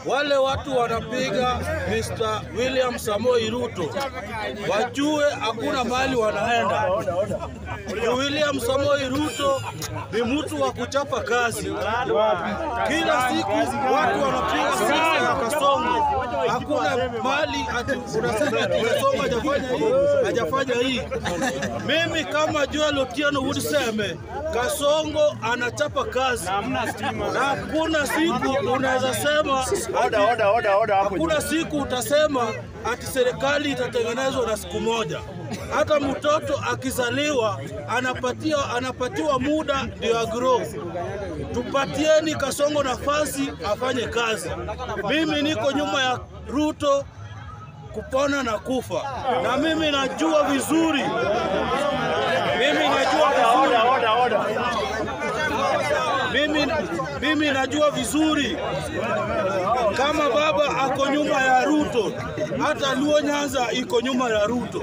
Wale watu wanapiga Mr. William Samoei Ruto wajue hakuna mahali wanaenda. William Samoei Ruto ni mtu wa kuchapa kazi. Kila siku watu wanapiga siasa ya Kasongo. Hakuna mahali ati unasema ati Kasongo hajafanya hii, hajafanya hii. Mimi kama Joel Otieno Woodseme, Kasongo anachapa kazi. Na hakuna siku unaweza sema hakuna siku utasema ati serikali itatengenezwa na siku moja. Hata mtoto akizaliwa anapatiwa muda ndio agrow. Tupatieni Kasongo nafasi afanye kazi. Mimi niko nyuma ya Ruto kupona na kufa. Na mimi najua vizuri. Mimi najua vizuri. Mimi najua vizuri kama baba ako nyuma ya Ruto, hata Luo Nyanza iko nyuma ya Ruto,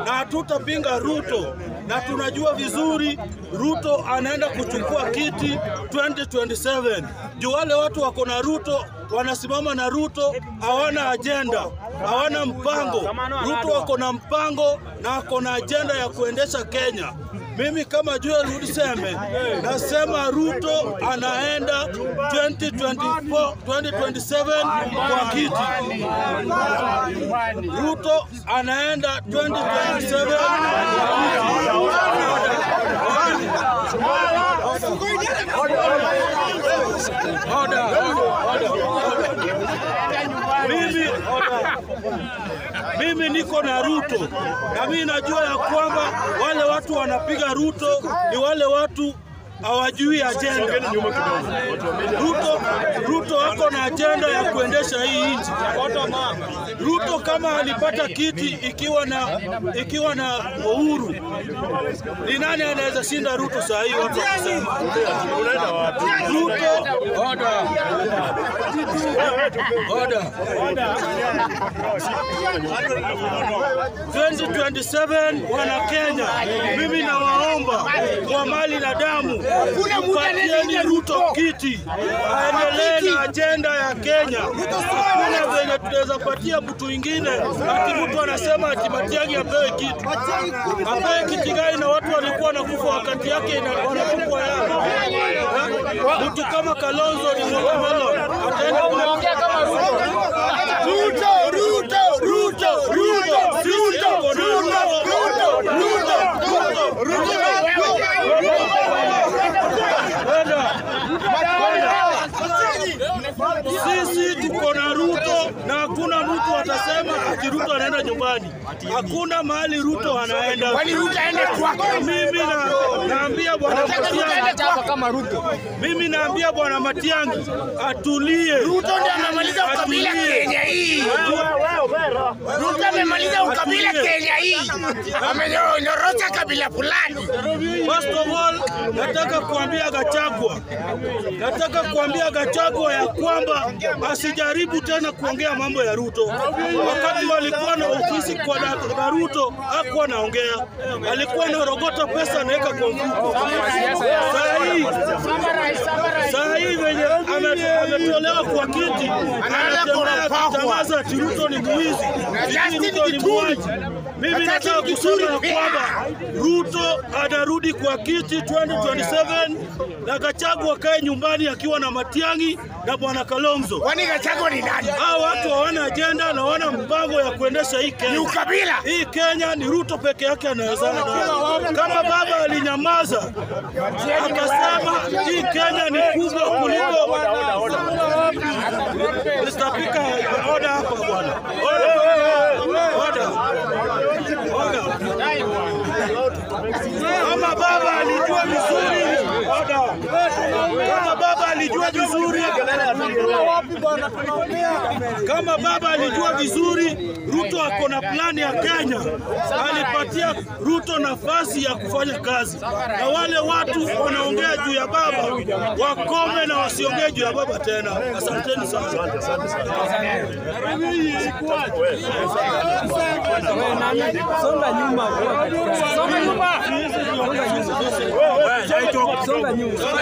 na hatutapinga Ruto, na tunajua vizuri Ruto anaenda kuchukua kiti 2027. Juu wale watu wako na Ruto, wanasimama na Ruto, hawana agenda, hawana mpango. Ruto wako na mpango na ako na agenda ya kuendesha Kenya. Mimi kama Joel Woodseme nasema Ruto anaenda 2024 2027 kwa kiti. Ruto anaenda 2027 Mimi niko na Ruto, na mimi najua ya kwamba wale watu wanapiga Ruto ni wale watu hawajui agenda. Ruto ako na agenda ya kuendesha hii nchi. Ruto kama alipata kiti ikiwa na Uhuru, ni nani anaweza shinda Ruto saa hii? Watu wakisema Ruto, order. 2027 wana Kenya, mimi nawaomba kwa mali na damu, patieni Ruto kiti, aendelee na agenda ya Kenya. Hakuna venye tunaweza patia mtu ingine ati mtu anasema ati Matiang'i apewe kiti. Apewe kiti gani na watu walikuwa wanakufa wakati yake wanatupwa yao? Mtu kama Kalonzo ni watermelon, ataenda kuongea kama Ruto. Ruto, Ruto, Ruto, Ruto, Ruto, Ruto, Ruto, Ruto, Ruto. Sisi tuko na Ruto na hakuna mtu atasema ati Ruto anaenda nyumbani. Hakuna mahali Ruto anaenda. Kwani Ruto aende kwake? Mimi naambia bwana Matiang'i kama Ruto. Mimi naambia bwana Matiang'i atulie. Ruto ndiye amemaliza ukabila Kenya hii. Ruto amemaliza ukabila Kenya hii. Amenyorosha kabila fulani. First of all, nataka kuambia Gachagua. Nataka kuambia Gachagua ya kwamba asijaribu tena kuongea mambo ya Ruto. Wakati walikuwa na ofisi kwa na Ruto hakuwa anaongea. Alikuwa anarogota pesa anaweka kwa mfuko. Saa hii venye ametolewa kwa kiti, anatembea kutangaza ati Ruto ni mwizi, Ruto ni muuaji. Mimi nataka kusema ya kwamba Ruto anarudi kwa kiti 2027 na Gachagua kae nyumbani akiwa na Matiang'i na bwana Kalonzo. Kwani Gachagua ni nani? Hao watu hawana agenda na hawana mpango ya kuendesha hii Kenya. Ni ukabila. Hii Kenya ni Ruto peke yake anawezana nayo. Kama baba alinyamaza akasema hii Kenya ni kubwa kuliko. Mr. Speaker, order hapa bwana. Order. Order. Kama baba alijua vizuri, kama baba alijua vizuri, kama baba alijua vizuri, Ruto ako na plani ya Kenya. Alipatia Ruto nafasi ya kufanya kazi, na wale watu wanaongea juu ya baba wakome na wasiongee juu ya baba tena. Asanteni sana. Songa nyuma. Songa nyuma. Songa nyuma.